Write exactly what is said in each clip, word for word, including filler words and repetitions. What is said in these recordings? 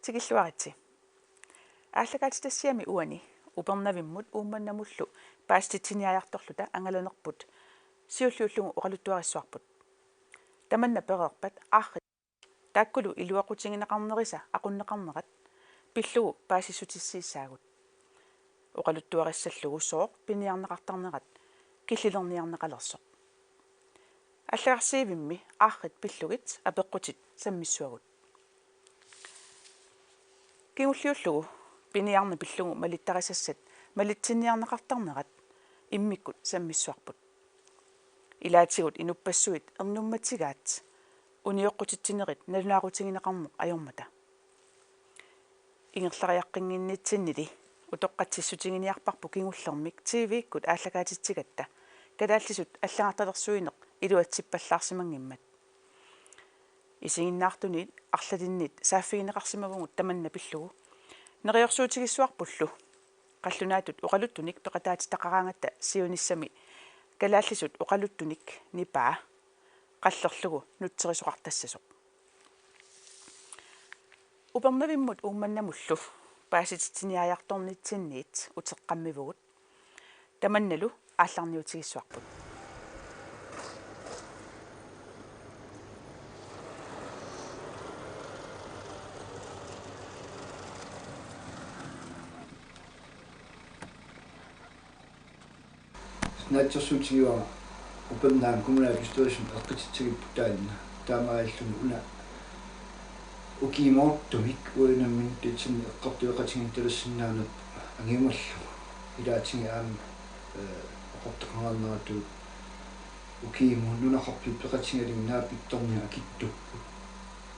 Tikilluaritsi. Aallakaatitassiami uani Upernavimmut Uummannamullu paasititsiniaajartorluta angalanerput siulliullugu oqaluttuarissuarput. Tamanna pereerpat aarrit taakkulu iluaqutigineqarnerisa aqunneqarnerat pillugu paasissutissiissaagut. Oqaluttuarissallugu sooq piniarneqartarnerat killilerniarneqalersoq. Allagarsiivimmi aarrit pillugit apeqqutit sammissuagut. Kingulliullugu piniarneq pillugu malittarisassat malitsinniarneqartarnerat immikkut sammissuarput. Ilaatigut inuppassuit ernummatigaat unioqqutitsinerit nalunaarutigineqarneq ajormata. Ingerlariaqqinnginnitsinnili utoqqatsissutiginiarparput kingullermik T V-kkut aallakaatitsigatta kalaallisut allagartalersuineq iluatsippallaarsimanngimmat. Isiginnaartunit arlalinnit saaffigineqarsimavugut tamanna pillugu. Neriorsuutigissuarpullu qallunaatut oqaluttunik peqataatitaqaraangatta siunissami kalaallisut oqaluttunik nipaa qallerlugu nutserisoqartassasoq. Upernavimmut Uummannamullu paasititsiniaajartornitsinniit uteqqammivugut. Tamannalu aallarniutigissuarput. Naatsorsuutigiuara Upernavimmi kommunalbestyrelsimi eqqititsigippugut taanna. Taamaalilluni una ukiumoortumik uanga nammineq itsinni eqqartueqatigiittarisinnaanera angiumallugu. Ilaatigut aamma, eh, oqartoqarneratut ukiumut nunaqarfiit peqatigalugit naapittorniat akitsupput.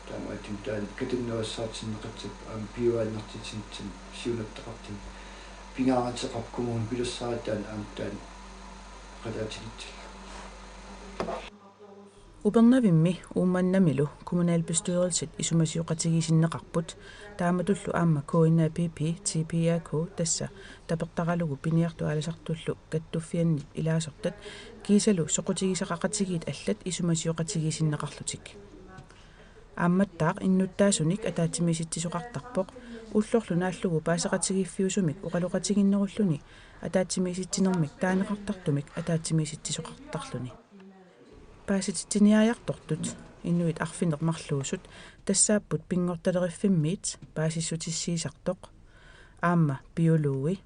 Taamaattumik taanna katannerussaartinneqassapput aamma piujuaannartitsinitsinni siunertaqartuni pingaaruteqarpoq kommunip pilersaarutit aamma taanna peqataatigitsillugu. Upernavimmi Uummannamilu kommunalbestyrelsit isumasioqatigiissinneqarput, taamatullu aamma K N A P P, T P A K, tassa tapertaralugu piniartut aalisartullu kattuffiannit ilaasortat kiisalu soqutigisaqaqatigiit allat isumasioqatigiissinneqarlutik. Aammattaaq innuttaasunik ataatsimiisitsisoqartarpoq, ullorlu naallugu paaseqatigiiffiusumik oqaloqatiginnerulluni ataatsimiisitsinermik taaneqartartumik ataatsimiisitsisoqartarluni. Paasititsiniaajartortut, inuit arfineq-marluusut, tassaapput pinngortitaleriffimmiit paasissutissiisartoq, aamma biologi,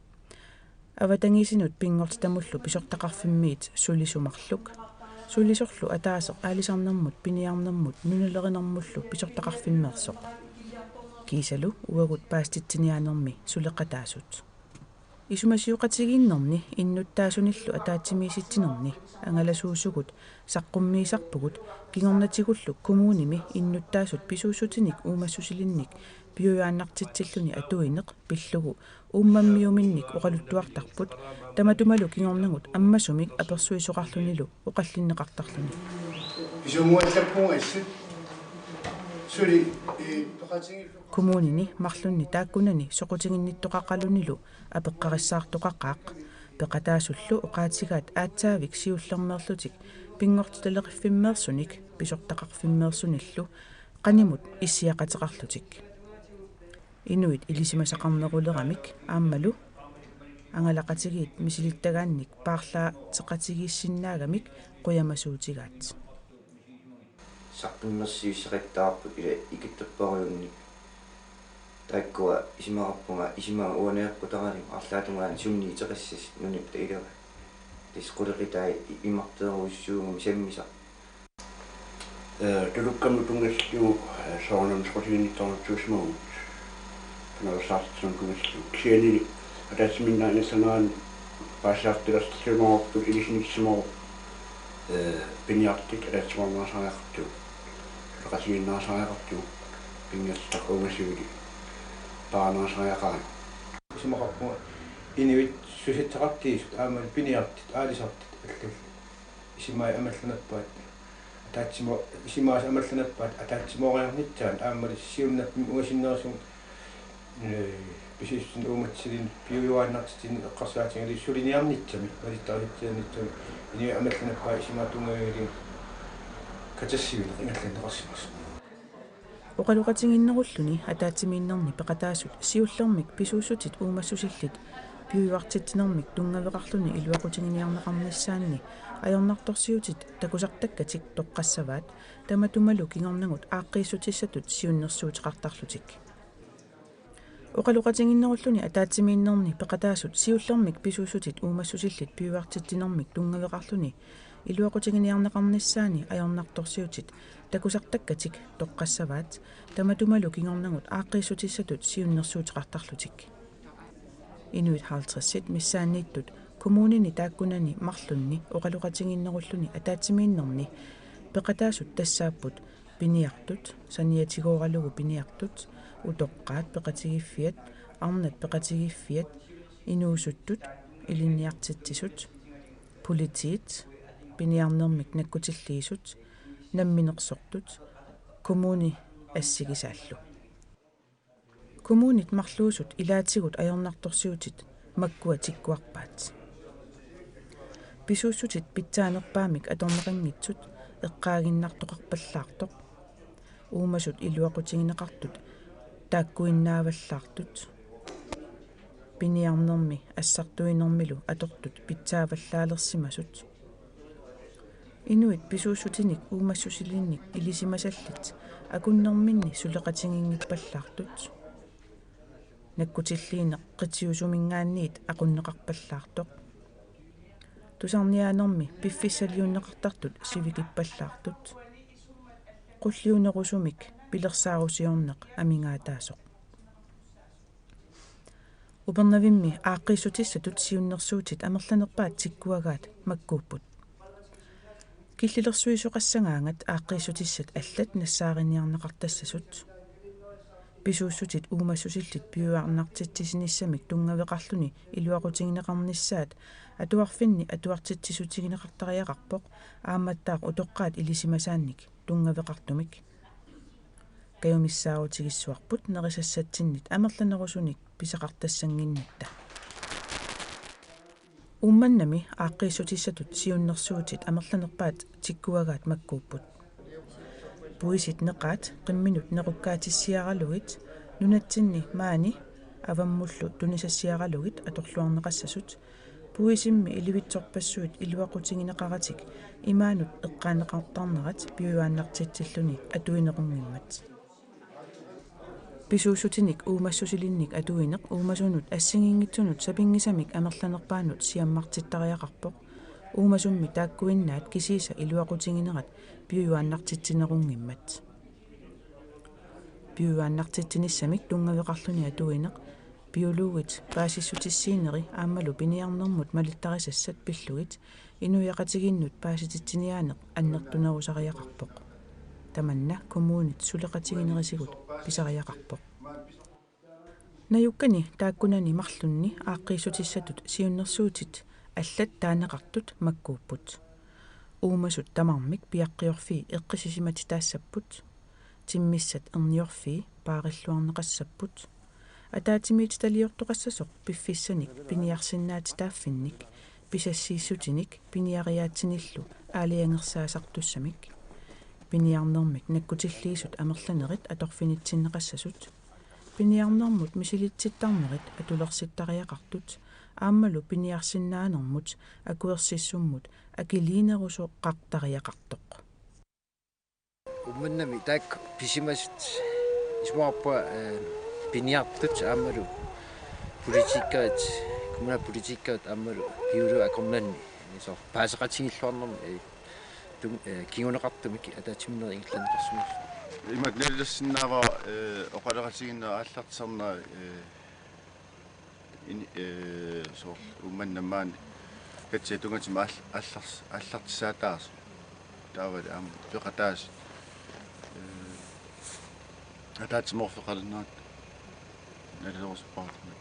avatangiisinut pinngortitamullu pisortaqarfimmiit sulisoq marluk, sulisorlu ataaseq aalisarnermut piniarnermut nunalerinermullu pisortaqarfimmeersoq. Kiisalu uagut paasititsiniaanermi suleqataasut. Isumasioqatigiinnerni innuttaasunillu ataatsimiisitsinerni angalasuusugut saqqummiisarpugut, kingornatigullu kommunimi innuttaasut pisuussutinik uumassusilinnik piujuaannartitsilluni atuineq pillugu uummammiuminnik oqaluttuartarput, tamatumalu kingornagut ammasumik apersuisoqarlunilu oqallinneqartarluni. Isumuallappunga issut suli, eh, peqatigiillu. Kommunini marlunni taakkunani soqutiginnittoqaqalunilu apeqqarissaartoqaqaaq. Peqataasullu oqaatigaat aatsaavik siullermeerlutik pinngortitaleriffimmeersunik pisortaqarfimmeersunillu qanimut issiaqateqarlutik. Inuit ilisimasaqarneruleramik aammalu angalaqatigiit misilittagaannik paarlaateqatigiissinnaagamik qujamasuutigaat. Saqqummersiussaqattaarput ila ikittuppaarujuunnik. Taakkua isumaqarpunga, isumaqarpunga uaneeqqutaralugu arlaatungaani sunniuteqassasut nunap tailera. Tassa quleqitai i-, imarteerujussuugami sammisaq. Eh, tulukkamut tunngatillugu, eh, soorunami soqutiginnittarnittuusimavugut. Pinaveersaartitsinermut tunngatillugu. Kisiannili ataatsimiinneq ingerlanerani paasisaartilersimavarput, ilisinissisimavarput, eh, piniartut ataatsimoornerusariaqartugut. Suleqatigiinnerusariaqartugut. Pingaartitaq uunga siuli paarnerusariaqaraat. Isumaqarpunga inuit susassaqartigisut aamma piniartut aalisartut allallu isumai amerlanerpaat. Ataatsimo-, isumaasa amerlanerpaat ataatsimooriarnissaat aammali siunnerpaamik ungasinnerusugut, eh, pisuussutinik uummassutinik piujuaannartitsineq eqqarsaatigalugu suliniarnissami, malittarisatsiaannissami, inuit amerlanerpaat isumaat tunngavigalugit katersuineq ingerlanneqarsimasoq. Oqaloqatiginnerulluni ataatsimiinnerni peqataasut siullermik pisuussutit uumassusillit piujuartitsinermik tunngaveqarluni iluaqutiginiarneqarnissaanni ajornartorsiutit takusartakkatik toqqassavaat, tamatumalu kingornagut aaqqiissutissatut siunnersuuteqartarlutik. Oqaloqatiginnerulluni ataatsimiinnerni peqataasut siullermik pisuussutit uumassusillit piujuartitsinermik tunngaveqarluni iluaqutiginiarneqarnissaanni ajornartorsiutit takusartakkatik toqqassavaat, tamatumalu kingornagut aaqqiissutissatut siunnersuuteqartarlutik. Inuit halvtredsit missaanniittut kommunini taakkunani marlunni oqaloqatiginnerulluni ataatsimiinnerni peqataasut tassaapput: piniartut, saniatigooralugu piniartut, utoqqaat peqatigiiffiat, arnat peqatigiiffiat, inuusuttut, ilinniartitsisut, politiit, piniarnermik nakkutilliisut, namminersortut, kommuni assigisaallu. Kommunit marluusut ilaatigut ajornartorsiutit makkua tikkuarpaat. Pisuussutit pitsaanerpaamik atorneqanngitsut eqqaaginnartoqarpallaartoq. Uumasut iluaqutigineqartut taakkuinnaavallaartut. Piniarnermi assartuinermilu atortut pitsaavallaalersimasut. Inuit pisuussutinik uumassusilinnik ilisimasallit akunnerminni suleqatiginngippallaartut. Nakkutilliineq qitiusuminngaanniit aqunneqarpallaartoq. Tusarniaanermi piffissaliunneqartartut sivikippallaartut. Qulliunerusumik pilersaarusiorneq amigaataasoq. Upernavimmi aaqqiissutissatut siunnersuutit amerlanerpaat tikkuagaat makkuupput. Killilersuisoqassagaangat aaqqiissutissat allat nassaariniarneqartassasut. Pisuussutit uumassusillit piujuarnartitsisinissamik tunngaveqarluni iluaqutigineqarnissaat atuarfinni atuartitsissutigineqartariaqarpoq aammattaaq utoqqaat ilisimasaannik tunngaveqartumik. Kajumissaarutigissavarput nerisassatsinnit amerlanerusunik pisaqartassannginnatta. Uummannami aaqqiissutissatut siunnersuutit amerlanerpaat tikkuagaat makkuupput. Puisit neqaat qimminut nerukkaatissiaralugit nunatsinni maani avammullu tunisassiaralugit atorluarneqassasut, puisimmi ilivitsorpassuit iluaqutigineqaratik imaanut eqqaaneqartarnerat piujuaannartitsilluni atuinerunngimmat. Pisuussutinik uumassusilinnik atuineq uumasunut assigiinngitsunut sapinngisamik amerlanerpaanut siammartittariaqarpoq, uumasummi taakkuinnaat kisiisa iluaqutiginerat piujuaannartitsinerunngimmat. Piujuaannartitsinissamik tunngaveqarluni atuineq biologit paasissutissiineri aammalu piniarnermut malittarisassat pillugit inuiaqatigiinnut paasititsiniaaneq annertunerusariaqarpoq. Tamanna kommunit suleqatiginerisigut pisariaqarpoq. Najukkani taakkunani marlunni aaqqiissutissatut siunnersuutit allat taaneqartut makkuupput. Uumasut tamarmik piaqqiorfii eqqissisimatitaassapput. Timmissat erniorfii paarilluarneqassapput. Ataatsimiititaliortoqassasoq piffissanik piniarsinnaatitaaffinnik pisassiissutinik piniariaatsinillu aalajangersaasartussamik. Piniarnermik nakkutilliisut amerlanerit atorfinitsinneqassasut. Piniarnermut misilitsittarnerit atulersittariaqartut aammalu piniarsinnaanermut akuersissummut akiliinerusoqartariaqartoq. Uummannami taakku pisimasut isumaqarpunga, eh, piniartut aammalu politikerit, kommunalpolitikerit aammalu biologit akornanni, soorlu paaseqatigiilluarnermi, eh, tun-, eh, kinguneqartumik ataatsimiinnerit ingerlanneqarsimasut. Imatut nalilersinnaavara, eh, oqaloqatigiinneq aallartisarnera, eh, ini, eh, soorlu Uummannami maani katsiatungatima aall-, aallars-, aallartissaataasoq. Taavalu aamma peqataasut, eh, ataatsimoorfeqalernerat nalilerusupparput.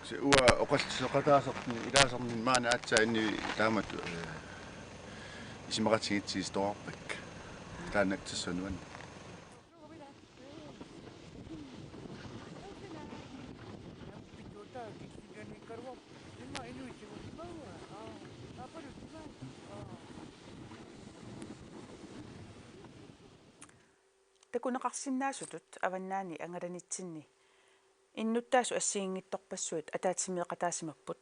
Kisianni uanga oqalliseqataasartuni ilaasarnini maani aatsaat inuit taamatut, eh, isumaqatigiissutigisarpakka. Taanna tassunga nuanneq. Takuneqarsinnaasutut avannaani angalanitsinni innuttaasut assigiinngitsorpassuit ataatsimeeqataasimapput.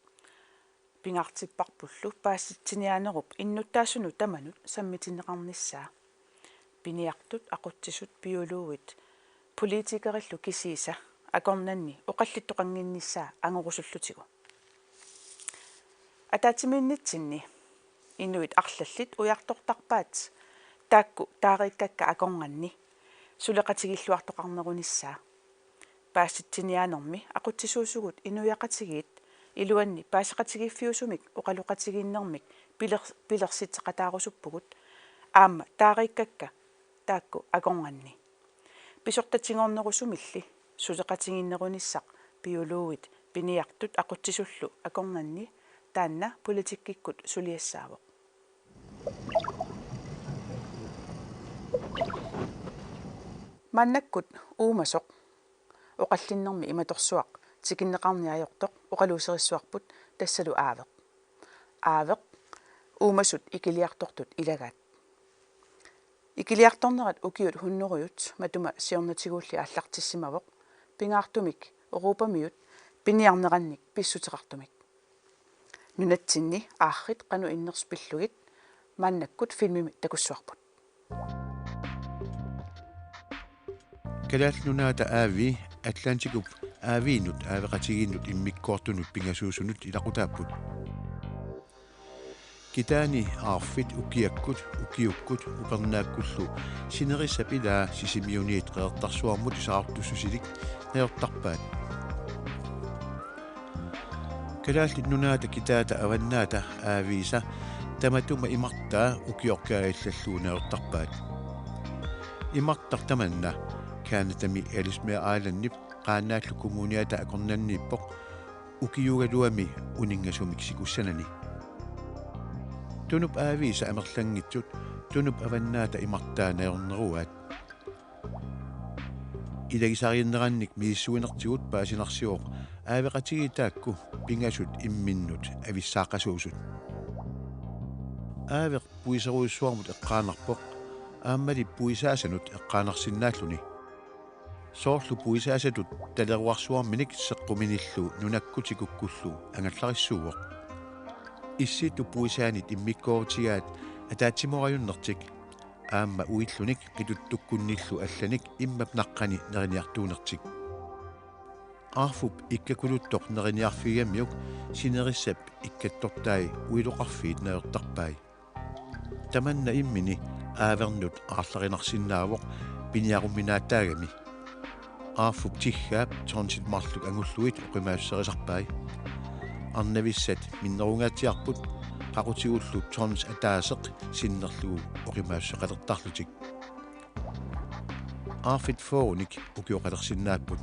Pingaartipparpullu paasitsiniaanerup innuttaasunut tamanut sammitinneqarnissaa. Piniartut, aqutsisut, biologit, politikerillu kisiisa akornanni oqallittoqannginnissaa angorusullutigu. Ataatsimiinnitsinni inuit arlallit ujartortarpaat taakku taareekkakka akornanni suleqatigilluartoqarnerunissaa. Paasitsiniaanermi aqutsisuusugut inuiaqatigiit iluanni paaseqatigiiffiusumik oqaloqatigiinnermik piler-, pilersitseqataarusuppugut aamma taareekkakka taakku akornanni. Pisortatigornerusumilli suleqatigiinnerunissaq biologit piniartut aqutsisullu akornanni taanna politikkikkut suliassaavoq. Maannakkut uumasoq oqallinnermi imatorsuaq tikinneqarniartoq oqaluuserissuarput tassalu Aaveq. Aaveq uumasut ikiliartortut ilagaat. Ikiliartornerat ukiut hunnorujut matuma siornatigulli aallartissimavoq pingaartumik Europamiut piniarnerannik pissuteqartumik. Nunatsinni aarrit qanoq innersut pillugit maannakkut filmimi takussuarput. Kalaallit Nunaata aavii Atlantikup aaviinut aaveqatigiinnut immikkoortunut pingasuusunut ilaqutaapput. Kitaani aarfit ukiakkut, ukiukkut, upernaakkullu sinerissap ilaa Sisimiuniit Qeqertarsuarmut iserartussusilik najortarpaat. Kalaallit Nunaata kitaata Avannaata aaviisa tamatuma imartaa ukioq kaajallallugu najortarpaat. Imartaq tamanna Canadami Ellesmere Islandip Qaannaallu Kommuniata akornanniippoq ukiuugaluami uninngasumik sikussanani. Tunup aaviisa amerlanngitsut Tunup Avannaata imartaa najorneruaat. Ilagisariinnerannik misissuinertigut paasinarsivoq aaveqatigiit taakku pingasut imminnut avissaaqqasuusut. Aaveq puiserujussuarmut eqqaanarpoq, aammali puisaasanut eqqaanarsinnaalluni. Soorlu puisaasatut taleruarsuarminik seqquminillu nunakkut tikukkullu angallarissuuvoq. Issittut puisaanit immikkoorutigaat ataatsimoorajunnertik aamma uillunik qituttukkunnillu allanik immap naqqani neriniartuunertik. Aarfup ikkakuluttoq neriniarfigigamiuk sinerissap ikkattortai uiloqarfiit najortarpai. Tamanna immini aavernut aarlerinarsinnaavoq piniaruminaataagami. Aarfup tiggaap tonsit marluk angullugit oqimaassuserisarpai. Arnavissat minnerungaatsiarput qaqutigullu tons ataaseq sinnerlugu oqimaassuseqalertarlutik. Aarfit fyrrenik ukioqalersinnaapput.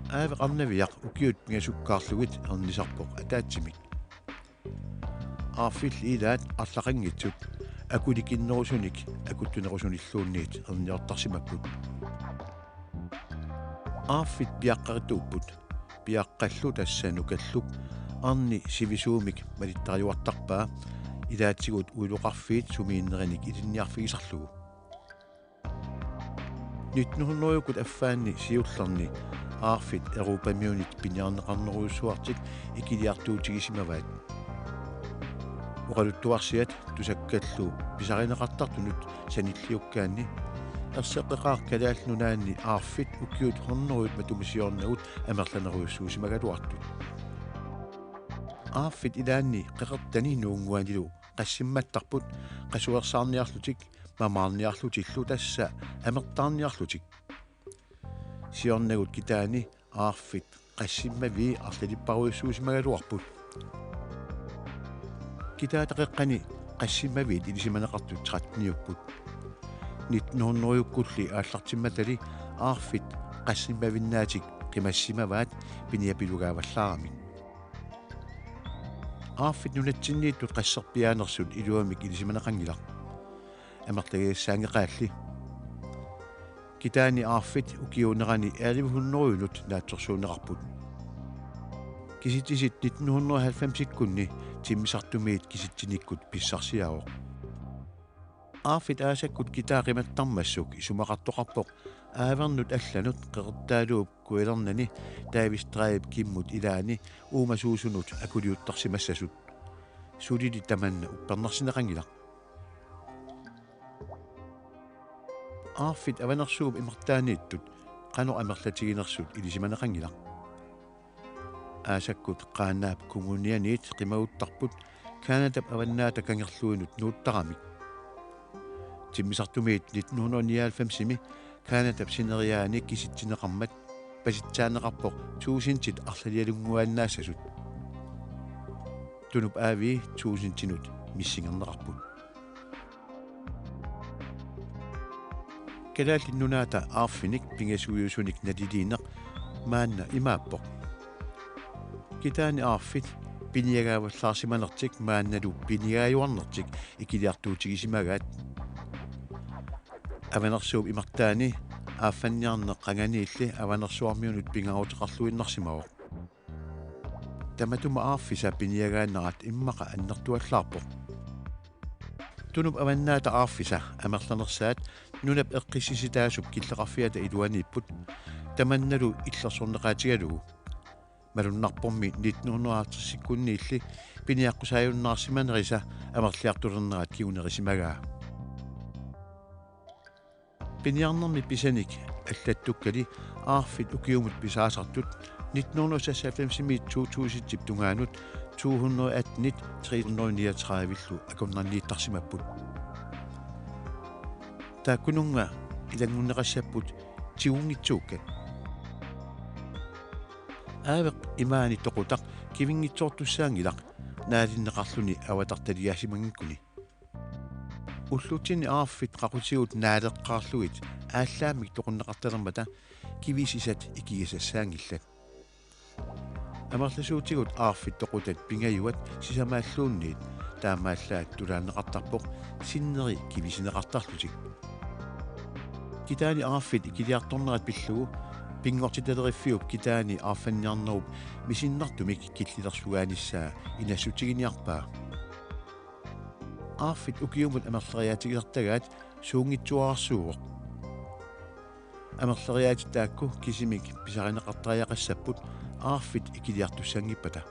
Aaveq arnaviaq ukiut pingasukkaarlugit ernisarpoq ataatsimik. Aarfilli ilaat arlaqanngitsut akulikinnerusunik akuttunerusunilluunniit erniortarsimapput. Aarfit piaqqarituupput. Piaqqallu tassa nukalluk arni sivisuumik malittariuartarpaa ilaatigut uiloqarfiit sumiinnerinik ilinniarfigisarlugu. Nitten hundredekkut affaanni siullerni aarfit Europamiunit piniarneqarnerujussuartik ikiliartuutigisimavaat. Oqaluttuarsiat tusakkallu pisarineqartartunut sanilliukkaanni erseqqeqaaq Kalaallit Nunaanni aarfit ukiut hundredet matuma siornagut amerlanerujussuusimagaluartut. Aarfit ilaanni qeqertani nuunnguanilu qassimmattarput qasuersaarniarlutik mamaarniarlutillu tassa amertaarniarlutik. Siornagut kitaani aarfit qassimmavii arlalipparujussuusimagaluarput. Kitaata qeqqani qassimmaviit ilisimaneqartut tretteniupput. Nitten hundredekkulli aallartimmatali aarfit qassimmavinnaatik qimassimavaat piniapilugaavallaaramik. Aarfit nunatsinniittut qasserpiaanersut iluamik ilisimaneqanngilaq. Amerlagigassaanngeqaalli. Kitaani aarfit ukiuunerani elleve hundredenut naatsorsuunneqarput. Kisitsisit nitten hundrede og halvfemsikkunni timmisartumiit kisitsinikkut pissarsiaavoq. Aarfit aasakkut guitar qimattarmassuk isumaqartoqarpoq aavernut allanut Qeqertaaluup kujalernani Davis Dreip Kimmut ilaani uumasuusunut akuliuttarsimassasut. Sulili tamanna uppernarsineqanngilaq. Aarfit Avanersuup imartaaniittut qanoq amerlatiginersut ilisimaneqanngilaq. Aasakkut Qaanaap Kommunianiit qimaguttarput Canadap Avannaata Kangerluinut nuuttaramik. Timmisartumiit nitten hundrede og nioghalvfemsimi Canadap sineriaani kisitsineqarmat pasitsaanneqarpoq tuusintit arlalialunnguaannaassasut. Tunup aavii tuusintinut missingerneqarput. Kalaallit Nunaata aarfinik pingasuusunik naliliineq maanna imaappoq. Guitaarit aarfit piniagaavallaarsimanertik maannalu pinigaajuarnertik ikiliartuutigisimagaat. Avanersuup imartaani aaffanniarneq qanganiilli Avanersuarmiunut pingaaruteqarluinnarsimavoq. Tamatuma aarfisa piniagaannerat immaqa annertuallaarpoq. Tunup Avannaata aarfisa amerlanersaat nunap eqqissisitaasup killeqarfiata iluaniipput, tamannalu illersorneqaatigalugu. Malunnarpormi nitten hundrede og halvtredsikkunniilli piniaqqusaajunnaarsimanerisa amerliartulernerat kingunerisimagaat. Piniarnermi pisanik allattukkali aarfit ukiumut pisaasartut nitten hundrede og seksoghalvfemsimiit to tusindip tungaanut to hundrede og atten tre hundrede og niogtredive-llu akornanniittarsimapput. Taakkununnga ilanngunneqassapput tigunngitsuukkat. Aaveq imaani toqutaq kivinngitsoortussaanngilaq naalinneqarluni avatartaliaasimanngikkuni. Ullutsinni aarfit qaqutigut naaleqqaarlugit aallaammik toqunneqartalermata kivisisat ikigasassaanngillat. Amerlasuutigut aarfit toqutat pingajuat sisamaalluunniit taamaallaat tulaanneqartarpoq sinneri kivisineqartarlutik. Guitaarit aarfit ikiliartornerat pillugu pinngortitaleriffiup guitaarit aarfanniarnerup misinnartumik killilersugaanissaa inassutiginiarpaa. Aarfit ukiumut amerleriaatigisartagaat suunngitsuararsuuvoq. Amerleriaatit taakku kisimik pisarineqartariaqassapput aarfit ikiliartussanngippata.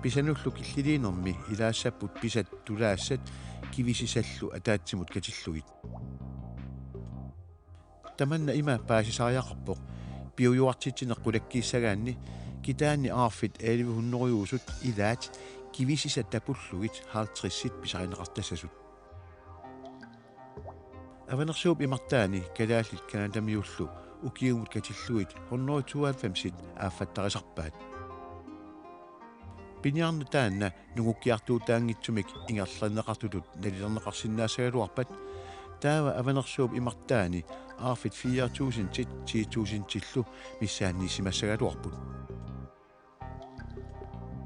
Pisanullu killiliinermi ilaassapput pisat tulaassat kivisisallu ataatsimut katillugit. Tamanna ima paasisariaqarpoq piujuartitsineq qulakkiissagaanni guitaarit aarfit elleve hundrede-usut ilaat kivisisat tapullugit halvtredsit pisarineqartassasut. Avanersuup imartaani kalaallit Canadamiullu ukiumut katillugit hundrede tooghalvfemsit aaffattarisarpaat. Piniarneq taanna nungukkiartuutaanngitsumik ingerlanneqartutut nalilerneqarsinnaassagaluarpat, taava Avanersuup imartaani aarfit fire tusindit ti tusindillu missaanniissimassagaluarput.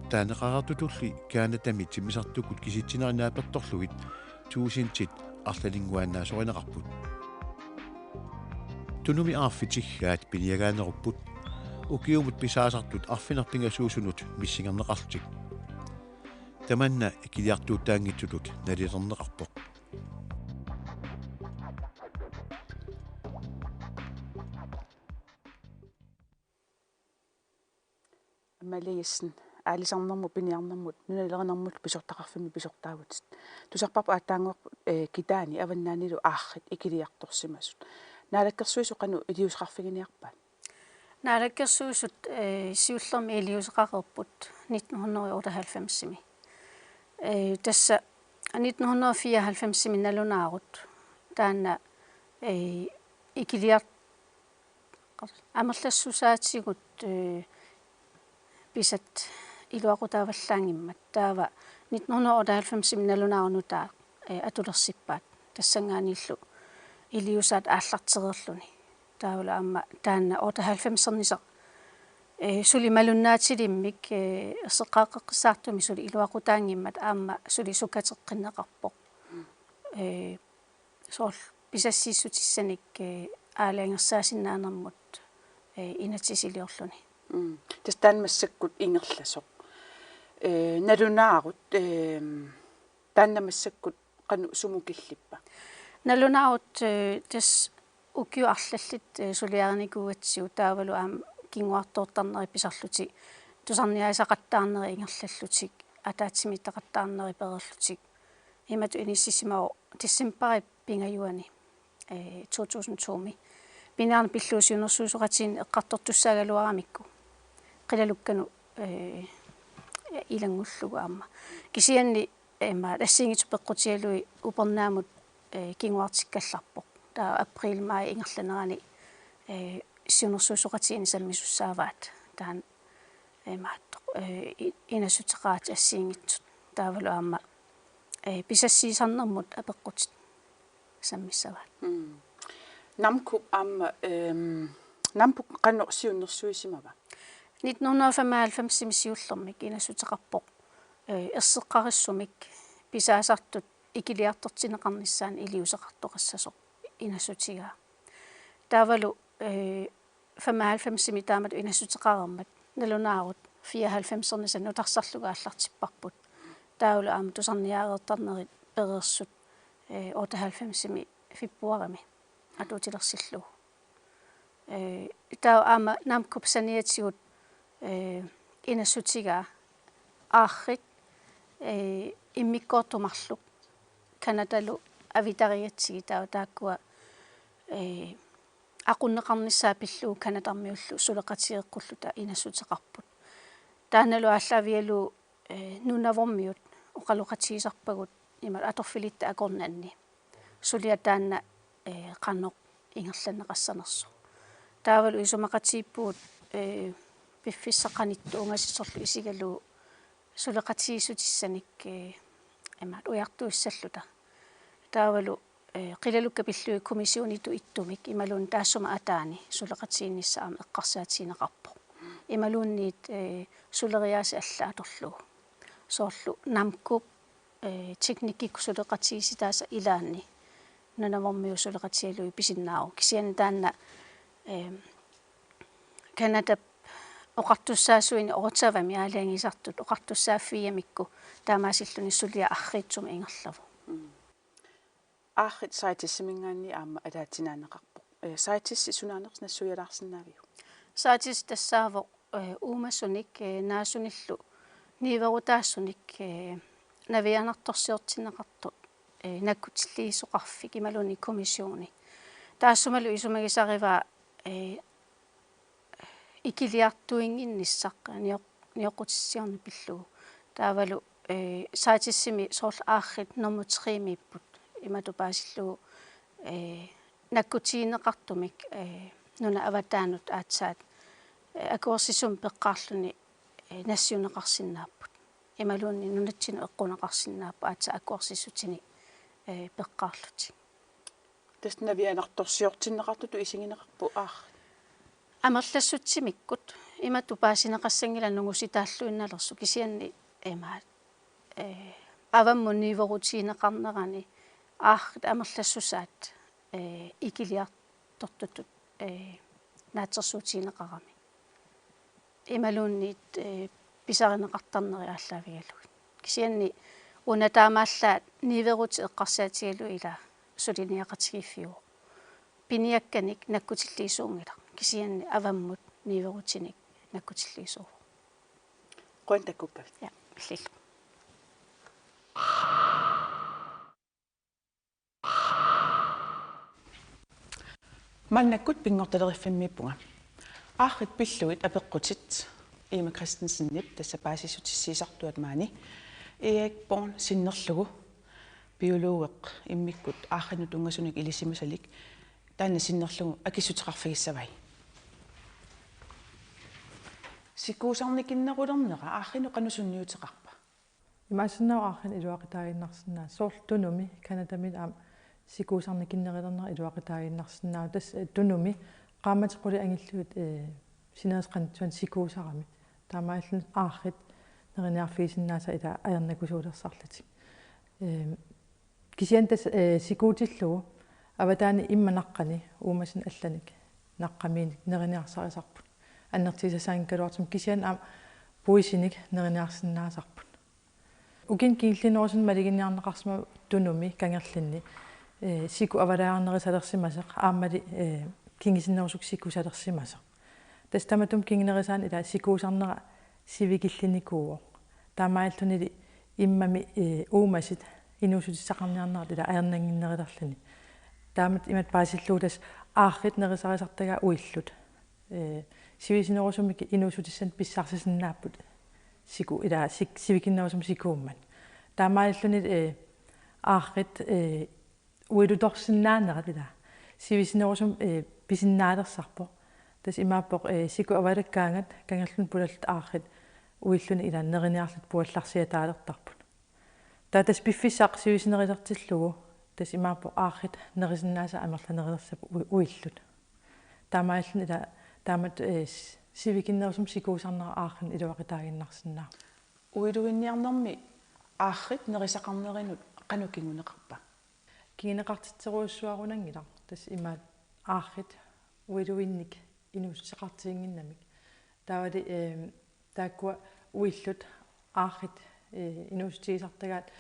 Taaneqareertutulli Canadami timmisartukkut kisitsineri naapertorlugit tuusintit arlalinnguaannaasorineqarput. Tunumi aarfit tigaat piniagaanerupput, ukiumut pisaasartut arfineq-pingasuusunut missingerneqarlutik. Tamanna ikiliartuutaanngitsutut nalilerneqarpoq. Amalie Jessen, aalisarnermut piniarnermut nunalerinermullu pisortaqarfimmi pisortaavutit. Tusarparput aatsaannguarput, eh, guitaarit avannaanilu aarrit ikiliartorsimasut. Naalakkersuisut qanoq iliuuseqarfiginiarpaat? Naalakkersuisut, eh, siullermik iliuuseqareerput nitten hundrede og otteoghalvfemsimi. Eh, tassa nitten hundrede og fireoghalvfemsimi nalunaarut taanna, eh, ikiliar-, amerlassusaatigut, eh, pisat iluaqutaavallaanngimmat. Taava nitten hundrede og otteoghalvfemsimi nalunaarut nutaaq, eh, atulersippaat. Tassanngaanniillu iliuusaat aallartereerluni. Taavalu aamma taanna otteoghalvfemsernisoq, eh, suli malunnaatilimmik, eh, erseqqaaqqeqqissaartumik suli iluaqutaanngimmat aamma suli sukateqqinneqarpoq. Eh, soorlu pisassiissutissanik, eh, aalajangersaasinnaanermut, eh, inatsisiliorluni. Mm. Tassa taanna massakkut ingerlasoq. Ee, nalunaarut, ee, taanna massakkut qanoq sumut killippa? Nalunaarut, ee, tassa ukiut arlallit, ee, suliarinikuugatsigu taavalu aamma kinguartoortarnerit pisarlutik, tusarniaasaqattaarnerit ingerlallutik, ataatsimiittoqattaarnerit pereerlutik. Imatut inissisimavoq decembarip pingajuani, ee, to tusind to-mi. Piniarneq pillugu siunnersuisoqatigiinni eqqartortussaagaluaramikku. Qilalukkanut, ee, ilanngullugu aamma. Kisianni, ee, aamma assigiinngitsut peqqutigalugit upernaamut, ee, kinguartikkallarpoq. Taava april maj ingerlanerani, ee, siunnersuisoqatigiinni sammisussaavaat. Taanna, ee, imaattoq, ee, i-, inassuteqaratik assigiinngitsut. Taavalu aamma, ee, pisassiisarnermut apeqqutit sammissavaat. Mm. NAMMCO aamma, ehm, NAMMCO qanoq siunnersuisimava? Nitten hundrede og femoghalvfems-imi siullermik inassuteqarpoq, ee, erseqqarissumik pisaasartut ikiliartortinneqarnissaannut iliuuseqartoqassasoq inassutigaa. Taavalu, ee, femoghalvfems-imi taamatut inassuteqareermat nalunaarut fireoghalvfems-ernisat nutarsarlugit aallartipparput. Taavalu aamma tusarniaareertarnerit pereersut, ee, otteoghalvfems-imi februarimi atuutilersillugu. Ee, taava aamma NAMMCO-p saniatigut, ee, inassutigaa Aarrit, ee, immikkoortut marluk Canadalu avitarigatsigit taava taakkua, ee, aqunneqarnissaa pillugu Canadamiullu suleqatigeeqqulluta inassuteqarput. Taannalu aallaavigalugu, ee, Nunavummiut oqaloqatigisarpagut imaluunniit atorfilitta akornanni. Suliaq taanna, ee, qanoq ingerlanneqassanersoq. Taavalu isumaqatigiippugut, ee, piffissaq qanittut ungasissorlu isigalugu suleqatigiissutissanik, ee, imaattoq ujartuissalluta. Taavalu, ee, qilalukkat pillugit kommissionitut ittumik imaluunniit taassuma ataani suleqatigiinnissaq aamma eqqarsaatigineqarpoq. Imaluunniit, ee, suleriaaseq allaat atorlugu. Soorlu NAMMCO-p, ee, teknikkikkut suleqatigiissitaasa ilaanni Nunavummiut suleqatigalugit pisinnaavoq. Kisianni taanna, ee, Canadap oqartussaasuini Ottawa-mi aalajangiisartut oqartussaaffigigamikku taamaasilluni suliaq arriitsumik ingerlavoq. Mm. Aarrit CITES-iminngaanniit aamma ataatsinaanneqarpoq. Ee, CITES sunaanersoq nassuialaarsinnaaviuk? CITES tassaavoq, ee, uumasunik, ee, naasunillu niuerutaasunik, ee, navianartorsiortinneqartoq, ee, nakkutilliisoqarfik imaluunniit kommissioni. Taassumalu isumagisarivaa, ee, ikiliartuinnginnissaq nioq-, nioqqutissiorneq pillugu. Taavalu, ee, CITES-imi soorlu Aarrit nummer tre-miipput imatut paasillugu, ee, nakkutigineqartumik, ee, nunat avataanut aatsaat, ee, akuersisumik peqqaarluni, ee, nassiunneqarsinnaapput. Imaluunniit nunatsinnut eqquneqarsinnaapput aatsaat akuersissutinik, ee, peqqaarlutik. Tassa navianartorsiortinneqartutut isigineqarpoq Aarrit. Amerlassutsimikkut imatut paasineqassanngilaq nungusitaalluinnalersoq kisianni imaat, ee, avammut niuerutigineqarnerani Aarrit amerlassusaat, ee, ikiliartortutut, ee, naatsorsuutigineqarami. Imaluunniit, ee, pisarineqartarneri aallaavigalugit. Kisianni una taamaallaat niuerutit eqqarsaatigalugit ila suliniaqatigiiffiuvoq. Piniakkanik nakkutilliisuunngilaq. Kisianni avammut niuerutinik nakkutilliisuuvoq. Qujanaq takkukkavit. Ja, illillu. Maannakkut pinngortitaleriffimmiippunga. Aarrit pillugit apeqqutit Emma Christensenip tassa paasissutissiisartuat maani. Erik Born sinnerlugu biologeq immikkut aarrinut tunngasunik ilisimasalik taanna sinnerlugu akissuteqarfigissavai. Sikuusarnikinnerulernera aarrinut qanoq sunniuteqarpa? Imaassinnaavoq aarrineq iluaqutaaginnarsinnaasoq soorlu Tunumi Canadamiit aamma sikuusarnikinnerulernera iluaqutaaginnarsinnaavoq tassa, eh, Tunumi qaammatit qulit angillugit, eh, sinerissap qanittuani sikuusarami. Taamaalilluni aarrit neriniarfigisinnaasat ila ajornakusuulersarlutik. Eh, kisianni tassa, eh, sikuutillugu avataani immaqa naqqani uumasunut allanik naqqamiinik neriniarsarisarput. annertusiassaanngikkaluartumik kisianni aamma puisinik neriniarsinnaasarput. Ukiuni kingulliunerusuni malugineqarsimavoq Tunumi kangerlunni, ee, siku avalaarnerusalersimasoq aammali, ee, kingusinnerusukkut sikusalersimasoq. Tassa tamatuma kingunerusaanut ila sikuusarnera sivikillinikuuvoq. Taamaalillunili immami, ee, uumasut inuussutissaqarniarnerat ila ajornannginnerulerluni. Taamatut imatut paasillugu tassa aarrit nerusarisartagaat uillut. Ee, sivisunerusumik inuussutissanik pissarsisinnaapput siku, ila sik-, sivikinnerusumik sikuummat. Taamaalilluni, ee, aarrit, ee, uilutorsinnaanerat ila sivisunerusumik, ee, pisinnaalersarpoq. Tassa imaappoq, ee, siku avalakkaangat kangerlunut pulallutik aarrit uilluni ila neriniarlutik puallarsiataalertarput. Taava tassa piffissaq sivisunerulertillugu tassa imaappoq aarrit nerusinnaasai amerlanerulersappat ui-, uillut. Taamaalilluni ila taamatut, ee, s-, sivikinnerusumik sikuusarnera aarrinik iluaqutaaginnarsinnaavoq. Uiluinniarnermi aarrit nerusaqarnerinut qanoq kinguneqarpa? Kinguneqartitserujussuarunanngilaq. Tassa imaat aarrit uiluinnik inuussuteqartiginnginnamik. Taavali, ee, taakkua uillut aarrit, ee, inuussutigisartagaat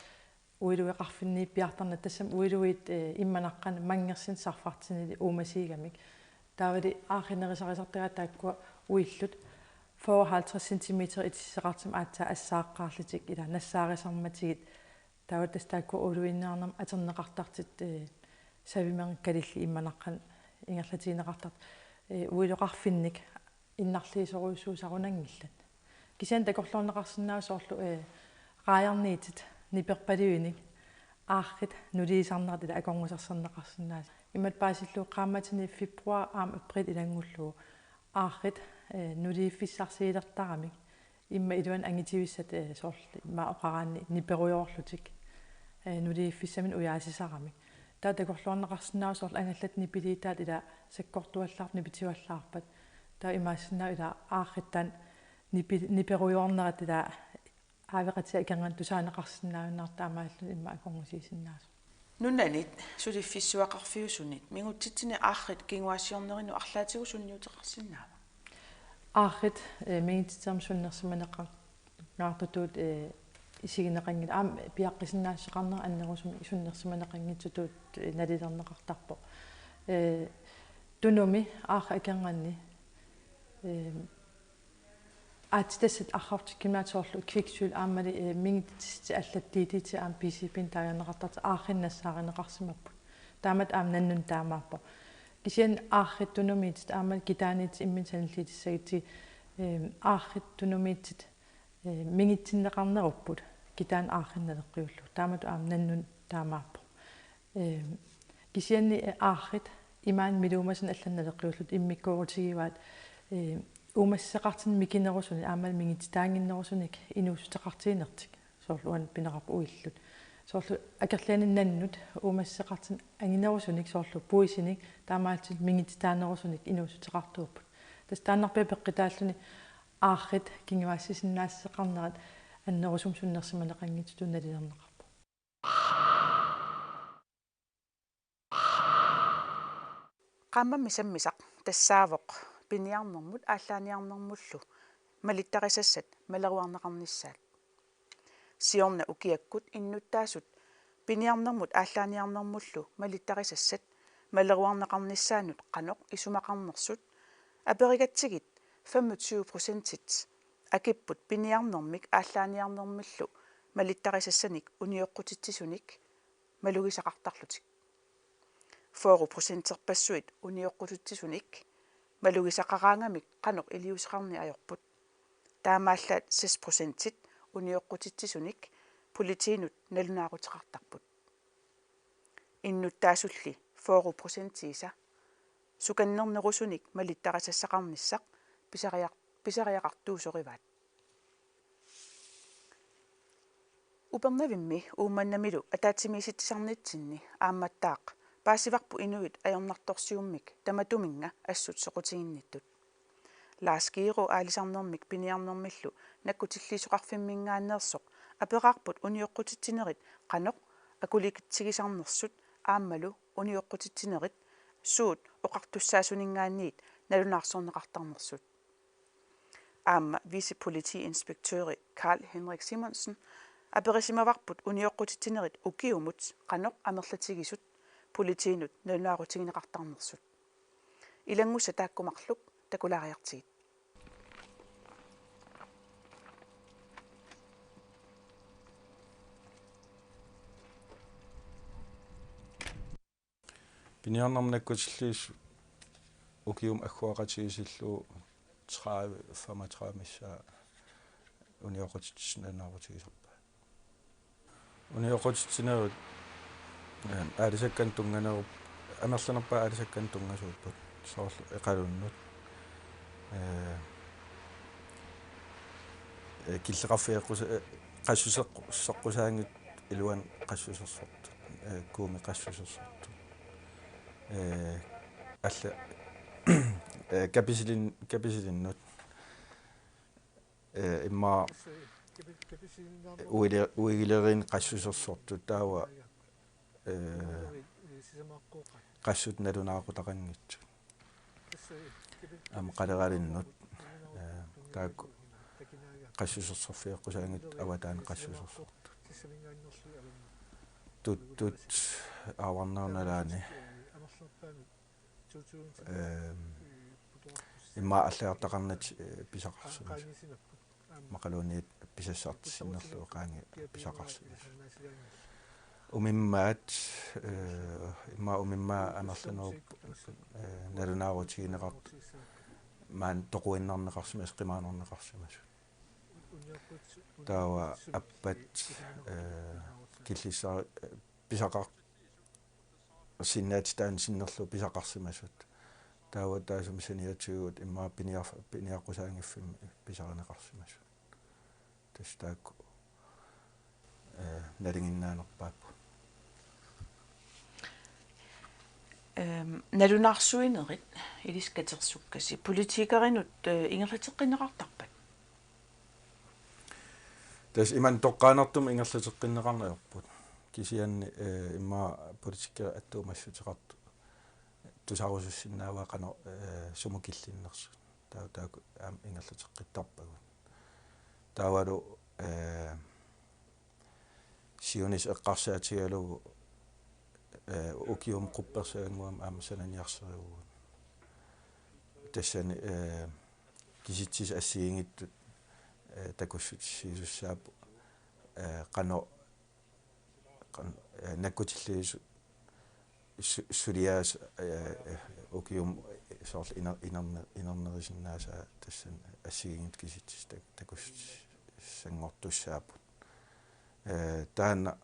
uiluit qarfinniippiartarnerat tassami uiluit, ee, immap naqqani manngersunit sarfartunili uumasuugamik. Taavali aarrit nerusarisartagaat taakkua uillut fyrre halvtreds centimeter itisussaqartumik aatsaat assaaqqaarlutik ila nassaarisarmatigit. Taava tassa taakkua uiluinniarnermi atorneqartartut, ee, savimerngikkalillu immap naqqani ingerlatigineqartartut, ee, uilut qarfinnik innarliisorujussuusarunanngillat. Kisianni takorloorneqarsinnaavoq soorlu, ee, raajarniittut niperpaluinik aarrit nuliisarnerat ila akornusersorneqarsinnaasut. Imatut paasillugu qaammatini februar aamma april ilanngullugu aarrit, ee, nuliiffissarsiulertaramik. Immaqa iluani angutivissat, ee, soorlu immaqa oqaraanni niperujoorlutik, ee, nuliiffissaminnik ujaasisaramik. Taava takorloorneqarsinnaavoq soorlu angallatit nipiliutaat ila sakkortuallaarpat nipituallaarpat. Taava imaassinnaavoq ila aarrit taanna nipi-, niperujoornerat ila aaveqatigiit akornanni tusaaneqarsinnaajunnaartut taamaalilluni immaqa akornusiisinnaasoq. Nunanit suliffissuaqarfiusunit mingutsitsineq aarrit kinguaassiornerinut arlaatigut sunniuteqarsinnaava? Aarrit, ee, mingutsitsermik sunnersimaneqanngitsutut, ee, isigineqanngilaq aamma piaqqisinnaassuseqarnerat annerusumik sunnersimaneqanngitsutut, ee, nalilerneqartarpoq. Ee, Tunumi aarrit akornanni, ee, aatsitassat arrartikkumaat soorlu kviksølv aammali, ee, mingutsitsissutit allat D D T aamma P C B-nik taagineqartartut aarrinik nassaarineqarsimapput. Taamatut aamma nannunut taamaappoq. Kisianni aarrit Tunumiittut aammali kitaaniittut imminnut sanilliutissagutsigu, ee, aarrit Tunumiittut, ee, mingutsinneqarnerupput kitaani aarrinik naleqqiullugu. Taamatut aamma nannunut taamaappoq. Ee, kisianni, ee, aarrit imaani miluumasunut allanut naleqqiullutik immikkoorutigivaat, ee, uumassuseqartunik mikinerusunik aammali mingutsitaannginnerusunik inuussuteqartiginertik. Soorlu uani pineqarput uillut. Soorlu akerlianik nannut uumassuseqartunik anginerusunik soorlu puisinik taamaalillutik mingutsitaanerusunik inuussuteqartuupput. Tassa taannarpiaq peqqutaalluni aarrit kinguaassisinnaassuseqarnerat annerusumik sunnersimaneqanngitsutut nalilerneqarpoq. Qaammammik sammisaq tassaavoq piniarnermut aallaaniarnermullu malittarisassat maleruarneqarnissaat. Siorna ukiakkut innuttaasut piniarnermut aallaaniarnermullu malittarisassat maleruarneqarnissaannut qanoq isumaqarnersut aperigatsigit femogtyve procentit akipput piniarnermik aallaaniarnermullu malittarisassanik unioqqutitsisunik malugisaqartarlutik. Fyrre procenterpassuit unioqqutitsisunik malugisaqaraangamik qanoq iliuuseqarneq ajorput. Taamaallaat seks procentit unioqqutitsisunik politiinut nalunaaruteqartarput. Innuttaasulli fyrre procentiisa sukannernerusunik malittarisassaqarnissaq pisariaq-, pisariaqartuusorivaat. Upernavimmi Uummannamilu ataatsimiisitsisarnitsinni aammattaaq paasivarput inuit ajornartorsiummik tamatuminnga assut soqutiginnittut. Lars Geero aalisarnermik piniarnermillu nakkutilliisoqarfimminngaanneersoq aperaarput unioqqutitsinerit qanoq akulitsigisarnersut aammalu unioqqutitsinerit suut oqartussaasuninngaanniit nalunaarsorneqartarnersut. Aamma vicepolitiinspektøri Karl Henrik Simonsen aperisimavarput unioqqutitsinerit ukiumut qanoq amerlatigisut politiinut nalunaarutigineqartarnersut. Ilanngussat taakku marluk takulaariartigit. Piniarnermut nakkutilliisut ukiumut agguaqatigiissillugu tredive femogtredive missaa unioqqutitsinnerup nalunaarutigisarpaat. Unioqqutitsinerit, eh, aalisakkanut tunnganerup-, amerlanerpaat aalisakkanut tunngasuupput. Soorlu Iqalunnut. Eh, eh, killeqarfigeqqusa-, eh, qassuseqqu-, seqqusaanngitsut iluanni qassusersortut, eh, kuumit qassusersortut. Eh, alla, eh, Kapisilin-, Kapisilinnut. Eh, immaqa uile-, uigileriinni qassusersortut taava, eh, qassut nalunaaqutaqanngitsut. Aamma Qaleralinnut, eh, taakku qassusersorfigeqqusaanngitsut avataani qassusersortut. Tuttut aavarnerup nalaani. Ehm, immaqa allagartaqarnatik, eh, pisaqarsimasut. Immaqaluunniit pisassartissinnerlugu qaangiut pisaqarsimasut. Umimmaat, eh, immaqa umimmaat amerlanerup, eh, nalunaarutigineqartut maani toquinnarneqarsimasut, qimaanerneqarsimasut. Taava appat, eh, killissar-, eh, pisaqar-, sinnaatitaanut sinnerlugu pisaqarsimasut. Taava taassuma saniatigut immaqa piniar-, piniaqqusaanngiffimmi pisarineqarsimasut. Tassa taakku, eh, nalinginnaanerpaapput. Ehm, nalunaarsuinerit ilissi katersukkasi politikerinut, eh, ingerlateqqinneqartarpat? Tassa imannak toqqaannartumik ingerlateqqinneqarneq ajorput. Kisianni, eh, immaqa politikerit attuumassuteqartut tusarusussinnaavaat qanoq, eh, sumut killinnersut. Taava taakku aamma ingerlateqqittarpagut. Taavalu, eh, siunissaq eqqarsaatigalugu, eh, ukiumut quppersagannguamik aamma sananiarsarivugut. Tassani, eh, kisitsisit assigiinngitsut, eh, takussutissiisussaapput, eh, qanoq, qan-, eh, nakkutilliisut su-, suliaasut, eh, eh, ukiumut, eh, soorlu iner-, inerner-, inernerisinnaasaat tassani assigiinngitsut kisitsisit tak-, takussutissanngortussaapput. Eh, taanna,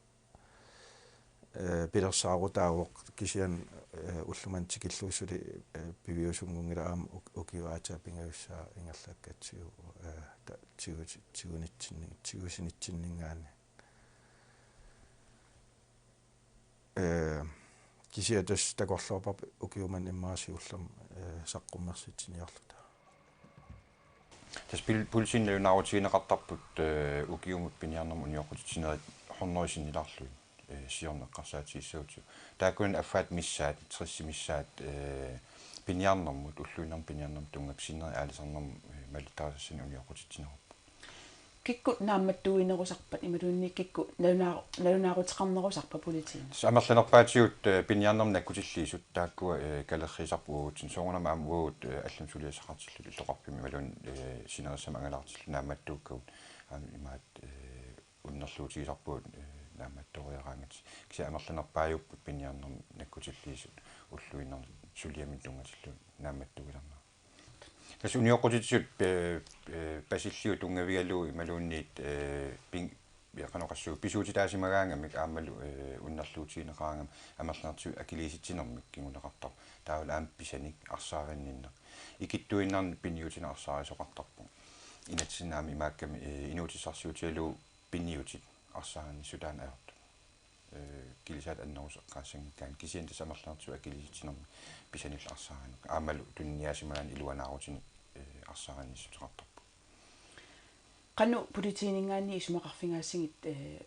eh, pilersaarutaavoq kisianni, eh, ulloq manna tikillugu suli, eh, piviusunngunngilaq aamma uk-, ukiup aatsaat pingajussaa ingerlakkatsigu, eh, ta-, tigusi-, tigusinitsinni-, tigusinitsinninngaanniit. Eh, kisianni tassa takorloorparput ukiumut immaqa siullermut, eh, saqqummersitsiniarluta. Tassa pil-, politiinut nalunaarutigineqartarput, eh, ukiumut piniarnermut unioqqutitsinerit hundrede sinnilaarlugit, eh, siorna eqqarsaatigissagutsigit. Taakkunani affaata missaat, tressit missaat, eh, piniarnermut, ulluinnarni piniarnermut tunngaviit sinneri aalisarnermut, eh, malittarisassanik unioqqutitsinerupput. Kikkut naammattuinerusarpat imaluunniit kikkut nalunaa-, nalunaaruteqarnerusarpat politiinut? Tassa amerlanerpaatigut, eh, piniarnermut nakkutilliisut taakkua, eh, kalerriisarput uagutsinnut, soorunami aamma uagut, eh, allamik suliassaqartilluta illoqarfimmi imaluunniit, eh, sinerissamik angalaartilluta naammattuukkagut aamma imaat, eh, unnerluutigisarpugut, eh, naammattoriaraangatik. Kisianni amerlanerpaajupput piniarnermut nakkutilliisut ulluinnarni suliaminut tunngatillugu naammattuilernerat. Tassa unioqqutitsisut, eh, eh, pasilliup tunngavigalugu imaluunniit, eh, pin-, ja, qanoq oqassuunga, pisuutitaasimagaangamik aammalu, eh, unnerluutigineqaraangamik amerlanertigut akiliisitsinermik kinguneqartarpoq. Taavalu aamma pisanik arsaarinnginneq. Ikittuinnarni piniutinik arsaarisoqartarpoq. Inatsisinni aamma imaakkami, eh, inuutissarsiutigalugu piniutit arsaarinnissutaannik ajortut. Eh, kilisaat annerusoq eqqaassanngikkaanni kisianni tassa amerlanertigut akiliisitsinermik pisanillu arsaarineq. Aammalu tuniniaasimagaanni iluanaarutinik, eh, arsaarinngissuteqartarpoq. Qanoq politiininngaanniit isumaqarfigaassigit, eh,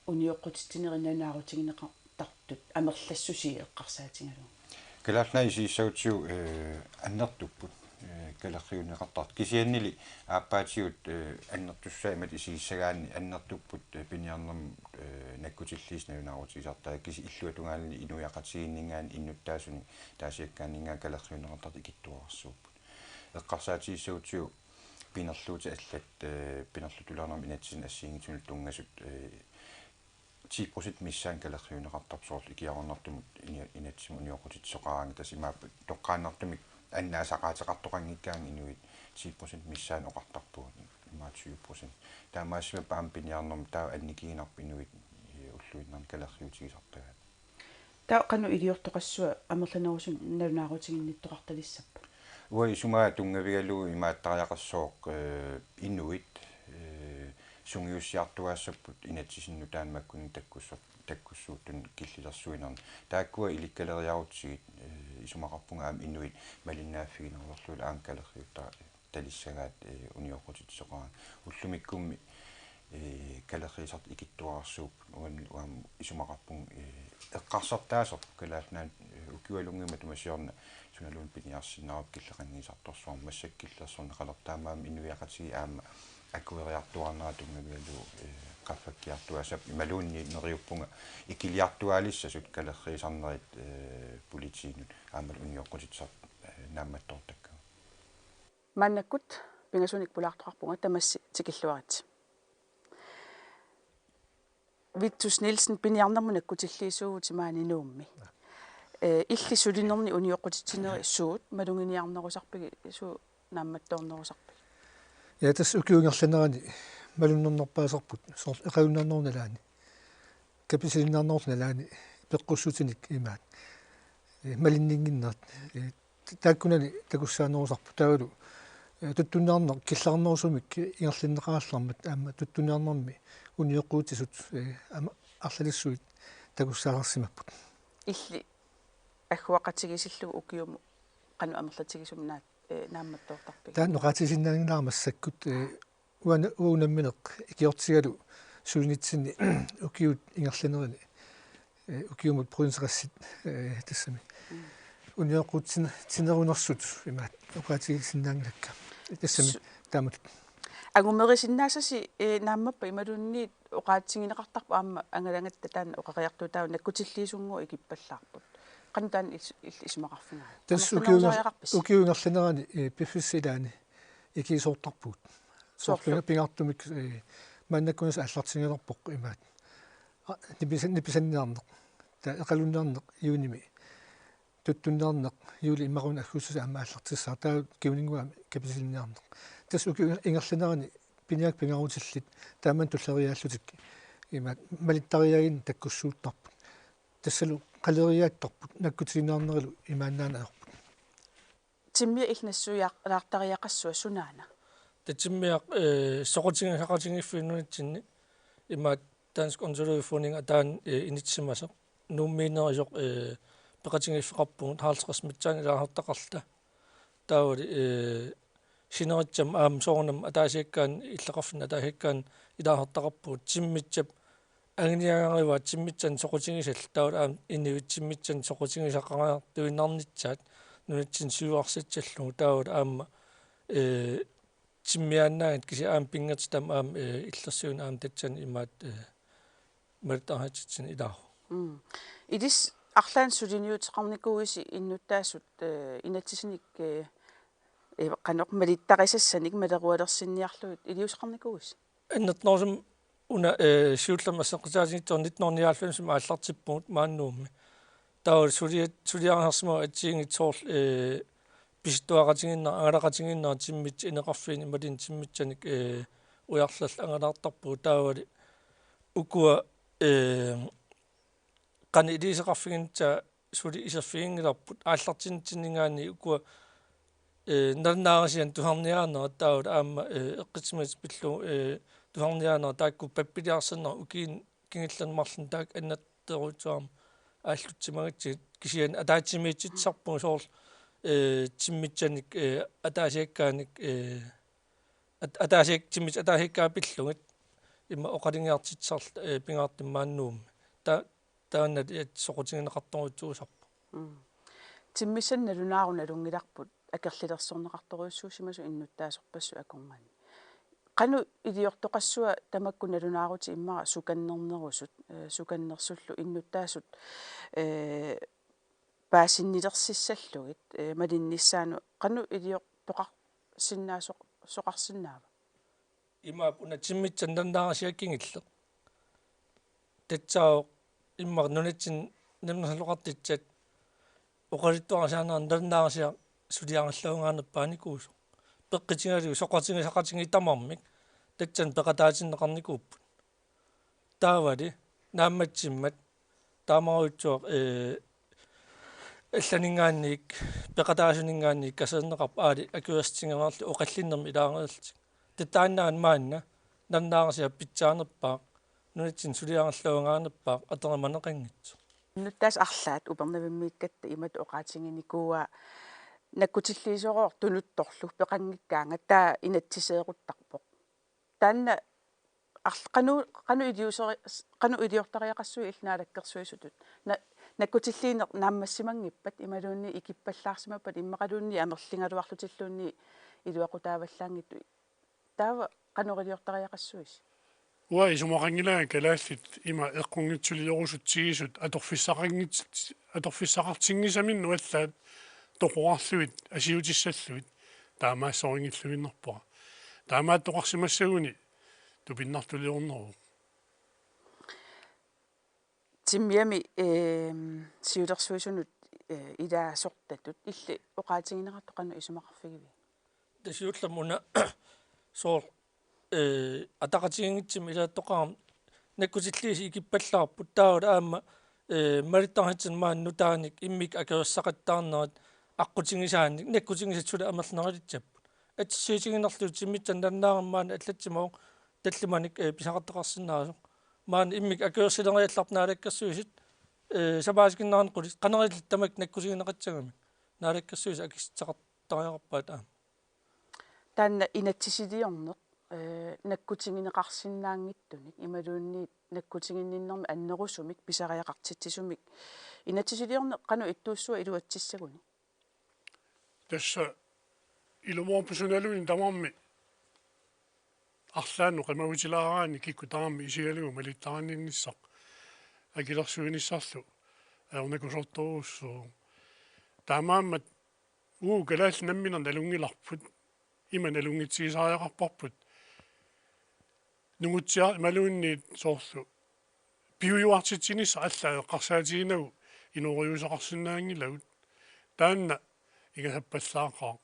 unioqqutitsinerit nalunaarutigineqartartut amerlassusii eqqarsaatigalugu? Kalaallit Nunaat isigissagutsigu, eh, annertupput. Eh, Kalerriunneqartartut kisiannili aappaatigut, eh, annertussaammat isigissagaanni annertupput, eh, piniarnermut, eh, nakkutilliisa nalunaarutigisartagaat kisianni illuatungaani inuiaqatigiinninngaanniit innuttaasunik taasiakkaanninngaanniit kalerriunneqartartut ikittuararsuupput. Eqqarsaatigissagutsigu pinerluutit allat, eh, pinerluttuliornermut inatsisini assigiinngitsunut tunngasut, eh, ti procent missaani kalerriunneqartarput soorlu ikiaroornartumut ini-, inatsimmut unioqqutitsisoqaraangat tassa imaappoq toqqaannartumik annaasaqaateqartoqanngikkaangat inuit ti procent missaani oqartarpugut imaappoq tyve procent. Taamaassimappat aamma piniarnermut taava annikiginarpoq inuit, eh, ulluinnarni kalerriutigisartagaat. Taava qanoq iliortoqassua amerlanerusunik nalunaarutiginnittoqartalissappat? Uanga isumaa tunngavigalugu imaattariaqassooq, eh, inuit, eh, sungiussiartugaassapput inatsisinnut taanna makkununnga takkussor-, takkussuuttuni killilersuinerni. Taakkua ilikkaleriarutsigit, eh, isumaqarpunga aamma inuit malinnaaffiginerullugu aamma kalerriuttaralissagaat, eh, unioqqutitsisoqaraangat. Ullumikkummi, eh, kalerriisartut ikittuararsuupput uan-, uanga isumaqarpunga, eh, eqqarsartaaserput Kalaallit Nunaanni, eh, ukiualunnguit matuma siorna sunaluunniit piniarsinnaavarput killeqanngiisartorsuarmik massakkut killilersorneqalerpoq taamaammat inuiaqatigiit aamma akueriartuaarnerat tunngavigalugu, eh, qaffakkiartugaassapput imaluunniit neriuppunga ikiliartuaalissasut kalerriisarnerit, eh, politiinut aammalu unioqqutitsisartut, eh, naammattoortakkavut. Maannakkut pingasunik pulaartoqarpunga tamassi tikilluaritsi. Vittus Nielsen, piniarnermut nakkutilliisuuvutit maani Nuummi. Eh, illit sulinerni unioqqutitsinerit suut maluginiarnerusarpigit, suut naammattoornerusarpigit? Ja, tassa ukiup ingerlanerani malunnarnerpaasarput soorlu eqalunniarnerup nalaani, kapisilinniarnerup nalaani peqqissutinik imaat, eh, malinninnginnerat, eh, taakkunani takussaanerusarput taavalu, eh, tuttunniarneq killeqarnerusumik ingerlanneqarallarmat aamma tuttunniarnermi unioqqutitsisut, eh, aamma arlalissuit takussaasarsimapput. Illit agguaqatigiissillugu ukiumut qanoq amerlatigisumik naat-, eh, naammattoortarpigit? Taanna oqaatigisinnaanngilara massakkut, eh, uanga, uagut nammineq ikiortigalugu sulinitsinni ukiut ingerlanerini, eh, ukiumut provinseqassit, eh, tassami. Mm. Unioqqutitsin-, tinerunersut imaat oqaatigisinnaanngilakka. Tassami su- taamatut. Angumerisinnaassasi, eh, naammappat imaluunniit oqaatigineqartarpoq aamma angalagatta taanna oqariartuutaavoq nakkutilliisunnguaq ikippallaarput. Qanoq taanna is-, il-, isumaqarfigaat? Tassa ukiu-, amerlanerusariaqarpisi? Ukiup ingerlanerani, eh, piffissap ilaani ikiisoortarpugut. Soorlu? Soorlu pinga-, pingaartumik, eh, maannakkut aallartinngilarput imaat. A, nipisa-, nipisanniarneq. Taava eqalunniarneq juunimi. Tuttunniarneq juulip immaqaluunniit aggustip aamma aallartissaaq. Taava kingornatigut aamma kapisilinniarneq. Tassa ukiup ingerlanerani piniakkat pingaarutillit taama tulleriiaallutik imaat malittariaaginnaq takkussuuttarput. Tassalu qaleriaattarput nakkutigineqarneralu imaannaana ajorput. Timmia illit nassuiaalaartariaqassua sunaana? Tassa timmiaq, eh, soqutigisaqatigiiffiup nunatsinni imaat Dansk Ornitologforening ataani, eh, inissisimasoq. Nuummiinnerisoq, eh, peqatigiiffeqarpugut halvtreds missaani ilaasortaqarluta. Taavali, eh, sinerissami aamma soorunami ataasiakkaani illoqarfinni ataasiakkaani ilaasortaqarpugut timmissap anguniagarivaat timmissanik soqutigisallit taavalu aamma inuit timmissanik soqutigisaqariartuinnarnissaat nunatsinni siuarsitsallugu taavalu aamma, eh, timmiaannaanngitsut kisianni aamma pinngortitami aamma, eh, illersuineq aamma tassani imaat, eh, malittarisatsitsineq ilaavoq. Mm. Ilissi arlaannik suliniuteqarnikuuisi innuttaasut, eh, inatsisinik, eh, eh, qanoq malittarisassanik malerualersinniarlugit iliuuseqarnikuuisi? Annertunerusumik una, eh, siullermik asseqqutaatigitsoq nitten hundrede nioghalvfems aallartippugut maani Nuummi. Taava suliat-, suliarisarsimavoq assigiinngitsut soorlu, eh, pisittuaqatigiinnerat, angalaqatigiinnerat timmissat ineqarfiini imaluunniit timmissanik, eh, ujarlerlutik angalaartarpugut taavali ukua, eh, qanoq iliuuseqarfiginissaat suli iserfiginngilarput aallartinnitsinninngaanniit ukua, eh, nalunaarisianik tusarniaanerat taavalu aamma, eh, eqqissimasoq pillugu, eh, tusarniaanerat taakku pappiliarsinnaanerat ukiuni kingullerni marlunni taakku annertoorujussuarmik aallutsimagutsigit kisianni ataatsimiititsisarpugut soorlu, eh, timmissanik, eh, ataasiakkaanik, eh, at-, ataasiak-, timmisat ataasiakkaat pillugit immaqa oqalugiartitsisarluta, eh, pingaartumik maani Nuummi. Ta-, taanna soqutigineqartorujussuusarpoq. Mm. Timmissanik nalunaarut nalunngilarput akerlilersorneqartorujussuusimasut innuttaasorpassuit akornanni. Qanoq iliortoqassua tamakku nalunaarutit immaqa sukannernerusut, eh, sukannersullu innuttaasut, eh, paasinnilersissallugit, eh, malinnissaannut qanoq iliortoqarsinnaasoq-, soqarsinnaava? Imaappoq una timmissat nalunaarsiat kingulleq. Tassaavoq immaqa nunatsinni nammineerloqartitsat oqaluttuarisaanerani nalunaarsiaq suliarallarungaarnerpaanikuusoq. Peqqutigalugu soqutigisaqatigiit tamarmik tassani peqataatinneqarnikuupput. Taavali naammassimmat taamaattuaq, eh, allaninngaanniit, peqataasuninngaanniit kaserneqarpoq aali akuersitigineqarluni oqallinnermi ilaareerlutik. Taannaana maanna nalunaarsiaq pitsaanerpaaq, nunatsinni suliarallarungaarnerpaaq atorimaneqanngitsoq. Innuttaasut arlaat Upernavimmiikkatta imatut oqaatiginikuuaa nakkutilliisorooq tunuttorlu peqanngikkaangat taava inatsiseeruttarpoq. Taanna arl-, qanoq, qanoq iliuseri-, qanoq iliortariaqassuit illit naalakkersuisutut? Na-, nakkutilliineq naammassimanngippat imaluunniit ikippallaarsimappat immaqaluunniit amerligaluarlutilluunniit iluaqutaavallaanngitsut. Taava qanoq iliortariaqassuisi? Uanga isumaqanngilanga kalaallit ima eqqunngitsuliorusutsigissut atorfissaqanngits-, atorfissaqartinngisaminnut allaat toqorarlugit asiutissallugit taamaassorinngilluinnarpara. Taamaattoqarsimassaguni tupinnartuliorneruvoq. Timmiami, ehm, siulersuisunut, eh, ilaasortatut illit oqaatigineqartoq qanoq isumaqarfigiviuk? Tassa siullermik una soorlu, eh, ataqatigiinngitsumik ilaattoqarami nakkutilliisut ikippallaarput taavalu aamma, eh, malittarisatsinni maani nutaanik immikkut akuersaqattaarnerat aqqutigisaanik nakkutigisat suli amerlinerulissapput. Assersuutigiinnarlugu timmissat nalunaarami maani allatsimavoq tallimanik, eh, pisaqartoqarsinnaasoq. Maani immikkut akuersileriallarput naalakkersuisut, eh, samaasikinnerani qulit qanoq ililluta tamakku nakkutigineqassagamik. Naalakkersuisut akissutissaqartariaqarpaat aamma. Taanna inatsisiliorneq, eh, nakkutigineqarsinnaanngitsunik imaluunniit nakkutiginninnermik annerusumik pisariaqartitsisumik. Inatsisiliorneq qanoq ittuussuaq iluatsissaguni? Tassa ilumoorpoq sunaluunniit tamarmi arlaannut qimagutilaaraanni kikkut tamarmik isigalugu malittarinnissaq akilersuinissarlu ajornakusoortorujussuuvoq. Taamaammat uagut kalaallit nammineq nalunngilarput, ima nalunngitsigisariaqarparput. Nungutsia- imaluunniit soorlu piujuartitsinissaq allaat eqqarsaatiginagu inooriuseqarsinnaanngilagut. Taanna ingasappallaaqaaq.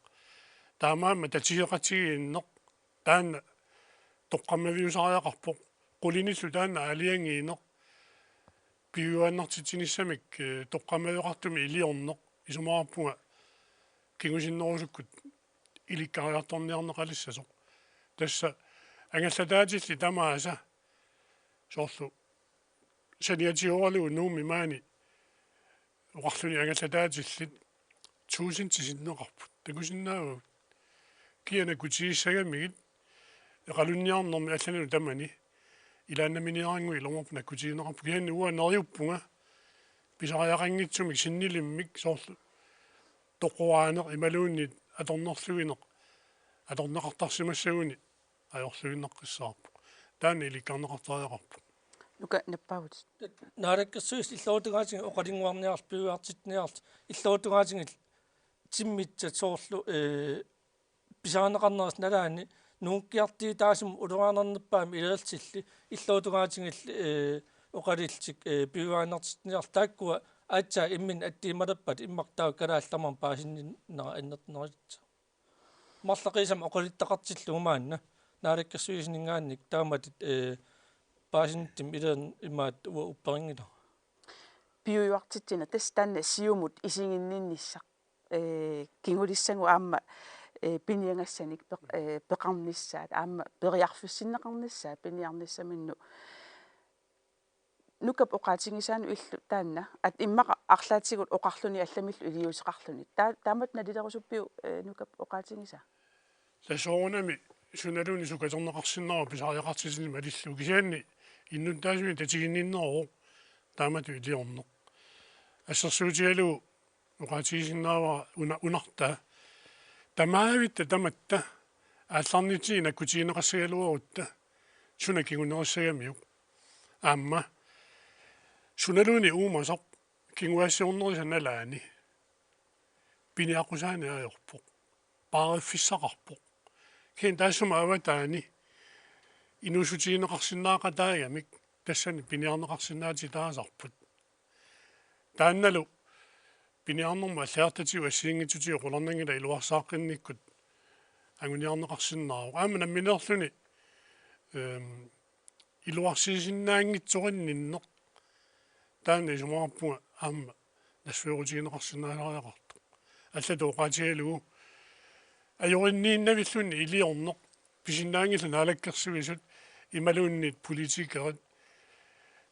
Taamaammat tatigeqatigiinneq taanna toqqammaviusariaqarpoq. Qulinillu taanna aalajangiineq piujuaannartitsinissamik, eh, toqqammaveqartumik iliorneq isumaqarpunga kingusinnerusukkut ilikkariartorniarneqalissasoq. Tassa angallataatillit tamaasa soorlu saniatigooralugu Nuummi maani oqarluni angallataatillit tusind sinneqarput. Takusinnaavagut. Kia nakkutigissagamigit eqalunniarnermi allanillu tamani. Ilaannaminiarannguit ilumoorpoq nakkutigineqarput. Kisianni uanga neriuppunga pisariaqanngitsumik sinnilimmik soorlu toqoraaneq imaluunniit atornerluineq atorneqartarsimassaguni ajorluinnaqqissaarpoq. Taanna ilikkarneqartariaqarpoq. Nuka, nappaavutit. Naalakkersuisut illerutungaatigit oqalunnguarniarlutik piujuartitsiniarlutik illerutungaatigit timmissat soorlu, eh, pisarineqarnerisa nalaani nungukkiartuutaasumik ulorianarnerpaamik ileertillugu illerutungaatigillu, eh, oqalullutik, eh, piujuaannartitsinerlutik taakkua aatsaat imminnut attuumalerpata immaqa taava kalaallit tamarmik paasinninnera annertunerussaaq. Marloqiusamik oqaluttaqartillugu maanna naalakkersuisuninngaanniit taamatut, eh, paasinnittumi ileerneq imaattoq uanga upperinngilara. Piujuartitsineq tassa taanna siumut isiginninnissaq, eh, kingulissagut aamma, eh, piniagassanik peq-, eh, peqarnissaat aamma periarfissinneqarnissaat piniarnissaminnut. Nukap oqaatigisaanut illu taanna, at immaqa arlaatigut oqarluni allamillu iliuuseqarluni. Taa-, taamatut nalilerusuppiuk, eh, Nukap oqaatigisaa? Tassa soorunami sunaluunniit sukaterneqarsinnaavoq pisariaqartitsineq malillugu kisianni innuttaasunik tatiginninneruvoq taamatut iliorneq. Assersuutigalugu oqaatigisinnaavara una-, unartaa Tamaavitta tamatta aallarnitsinni nakkutigineqassagaluarutta suna kingunerissagamiuk. Aamma sunaluunniit uumasoq kinguaassiornerisa nalaani piniaqqusaaneq ajorpoq. Paariffissaqarpoq. Kisianni taassuma avataani inuussutigineqarsinnaaqataagamik tassani piniarneqarsinnaatitaasarput. Taannalu piniarnermut alliartatigut assigiinngitsutigut qularnanngilaq iluarsaaqqinnikkut anguniarneqarsinnaavoq. Aamma nammineerluni, ehm, iluarsisinnaanngitsorinninneq taanna isumaqarpunga aamma nassuerutigineqarsinnaasariaqartoq. Allatut oqaatigalugu ajorinniinnavilluni iliorneq pisinnaanngillat naalakkersuisut imaluunniit politikerit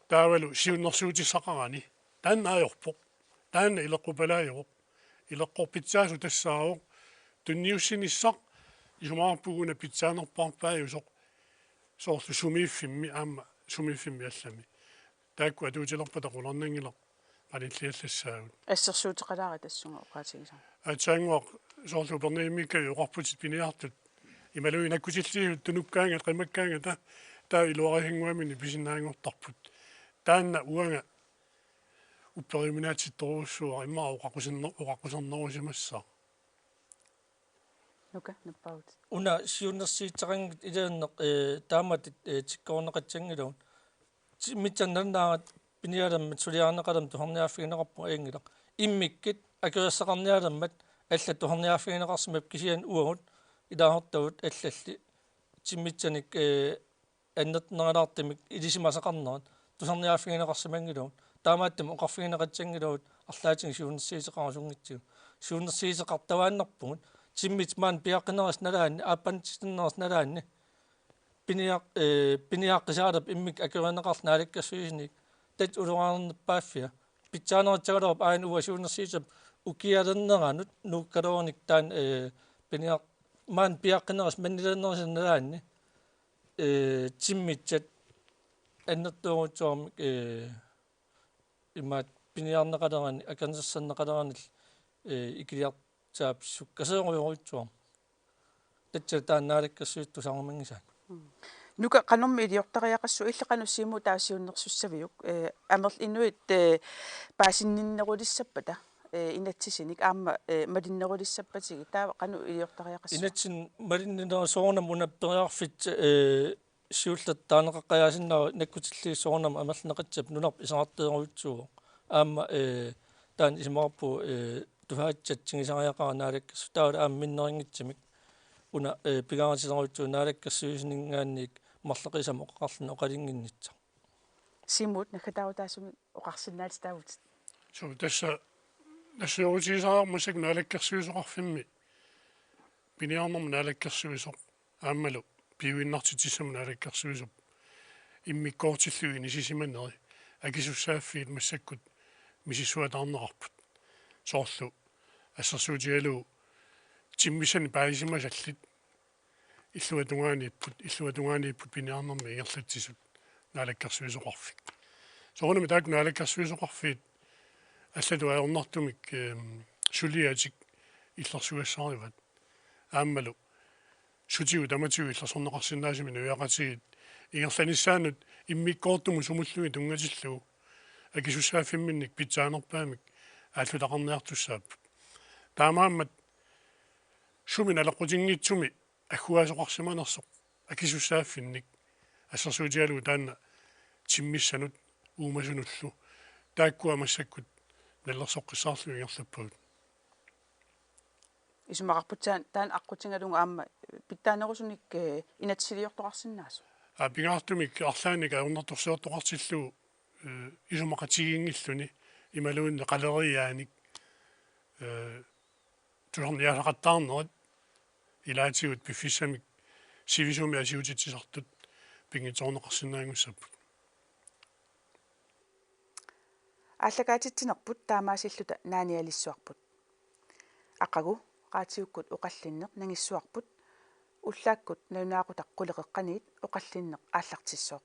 taavalu siunnersuutissaqarani. Taanna ajorpoq. Taanna ileqqupalaajuvoq. Ileqqorpitsaasoq tassaavoq tunniussinissaq isumaqarpunga una pitsaanerpaarpaajusoq soorlu sumiiffimmi aamma sumiiffimmi allami. Taakku atuutilerpata qularnanngilaq qanilliallassaagut. Assersuuteqalaaruk tassunga oqaatigisama. Aatsaannguaq soorlu Upernavimmikkaanni oqarputit piniartut imaluunniit nakkutilliisut tunukkaangata qimakkaangata taava iluarisannguamini pisinnaanngortarput. Taanna uanga upperiuminaatsittorujussuuara immaqa oqaqusinner-, oqaqusernerusimassaaq. Nuka, nappaavutit. Una siunnersuuteqanngitsoq iliorneq, eh, taamatut, eh, tikkoorneqassanngilagut. Timmissanik nalunaarat pinialermat suliarineqalermat tusarniaaffigineqarpoq ajunngilaq. Immikkut akuersaqarnialermat allat tusarniaaffigineqarsimapput kisianni uagut ilaasortagut allallu timmissanik, eh, annertunerulaartumik ilisimasaqarnerat tusarniaaffigineqarsimanngilagut. Taamaattumik oqarfigineqassanngilagut arlaatigut siunnersuuteqarusunngitsugut. Siunnersuuteqartuaannarpugut. Timmissat maani piaqqinerisa nalaanni, aappanngutinnerisa nalaanni. Piniaq-, eh, piniaqqisaalerput immikkut akuerineqarlutik naalakkersuisunik. Tassa ulorianarnerpaaffia. Pitsaanerissagaluarpoq aajuna uanga siunnersuutissap ukialerneranut nuukkaluarunik taanna, eh, piniaq-, maani piaqqinerisa mannilernerisa nalaanni. Eh, timmissat annertoorujussuarmik, eh, imaattoq piniarneqalerani, akornusersorneqalerani, eh, ikiliartuaarput sukkasoorujussuarmik. Tassa taanna naalakkersuisut tusarnarmanngisaat. Mm. Nuka qanormi iliortariaqassava illit qanoq Siumut taava siunnersussaviuk, eh, amerlasuut inuit, eh, paasinninnerulissappata, eh, inatsisinik aamma, eh, malinnerulissappatigit taava qanoq iliortariaqassava? Inatsisit malinnerulernerat soorunami una periarfissat, eh, siullertut taaneqaqqajaasinnaavoq nakkutilliisut soorunami amerlineqassapput nunarput iserartorujussuuvoq. Aamma, eh, taanna isumaqarpunga, eh, tusagassiatsigisariaqarami naalakkersuisut taavalu aamma minnerunngitsumik. Una, eh, pingaarutilerujussuuvoq naalakkersuisuninngaanniit marloqiusamik oqaqarluni oqalunnginnissaq. Siumut naggataarutaasumik oqarsinnaatitaavutit. Suu tassa nassuerutigisariaqarpoq massakkut naalakkersuisoqarfimmi piniarnermut naalakkersuisoq aammalu piuinnartitsissamut naalakkersuisup immikkoortillugit inissisimaneri akisussaaffiit massakkut misissuataarneqarput. Soorlu assersuutigalugu timmissanik paasisimasallit illuatungaaniipput, illuatungaaniipput piniarnermi ingerlatsisut naalakkersuisoqarfik. Soorunami taakku naalakkersuisoqarfiit allatut ajornartumik, ehm, suliatik illersugassarivaat. Aammalu sutigut tamatigut illersorneqarsinnaasumik nuiaqatigiit ingerlanissaannut immikkoortumut sumullugit tunngatillugu akisussaaffimminnik pitsaanerpaamik aallutaqarniartussaapput. Taamaammat sumi naleqqutinngitsumi agguaasoqarsimanersoq akisussaaffinnik assersuutigalugu taanna timmissanut uumasunullu taakkua massakkut nalilersoqqissaarlugit ingerlappagut. Isumaqarputit taanna aqqutigalugu aamma pitsaanerusunik, eh, inatsisiliortoqarsinnaasoq. Aa, pingaartumik arlaannik ajornartorsiortoqartillugu, eh, isumaqatigiinngilluni imaluunniit qaleriaanik, eh, tusarniaasaqattaarnerat ilaatigut piffissamik sivisumik assiutitsisartut pinngitsoorneqarsinnaanngussapput. Aallakaatitsinerput taamaasilluta naanialissuarput. Aqagu raatiukkut oqallinneq nangissuarput, ullaakkut nalunaaqutaq quleqeqqaniit oqallinneq aallartissooq.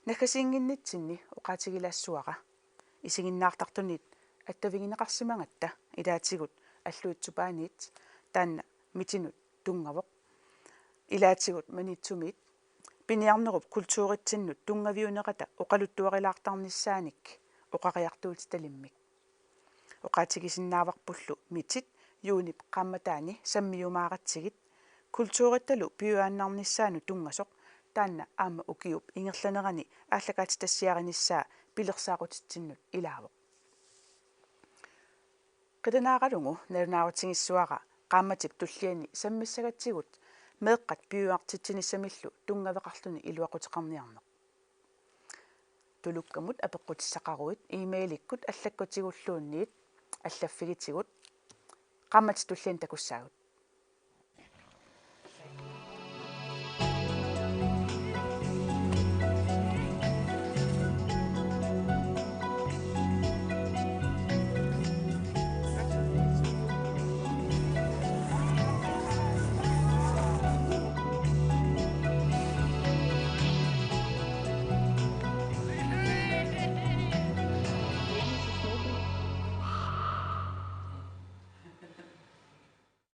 Naggasiinnginnitsinni oqaatigilaassavara isiginnaartartunit attavigineqarsimagatta ilaatigut Alluitsup Paaniit taanna mitinut tunngavoq. Ilaatigut Maniitsumiit piniarnerup kulturitsinnut tunngaviunerata oqaluttuarilaartarnissaanik oqariartuutitalimmik. Oqaatigisinnaavarpullu mitit juunip qaammataani sammiumaaratsigit kulturittalu piujuaannarnissaanut tunngasoq, taanna aamma ukiup ingerlanerani aallakaatitassiarinissaa pilersaarutitsinnut ilaavoq. Qilanaaralugu nalunaarutigissuara qaammatip tulliani sammissagatsigut meeqqat piujuartitsinissamillu tunngaveqarluni iluaquteqarniarneq. Tulukkamut apeqqutissaqaruit e-mailikkut allakkutigulluunniit allaffigitigut qaammatip tulliani takussaagut.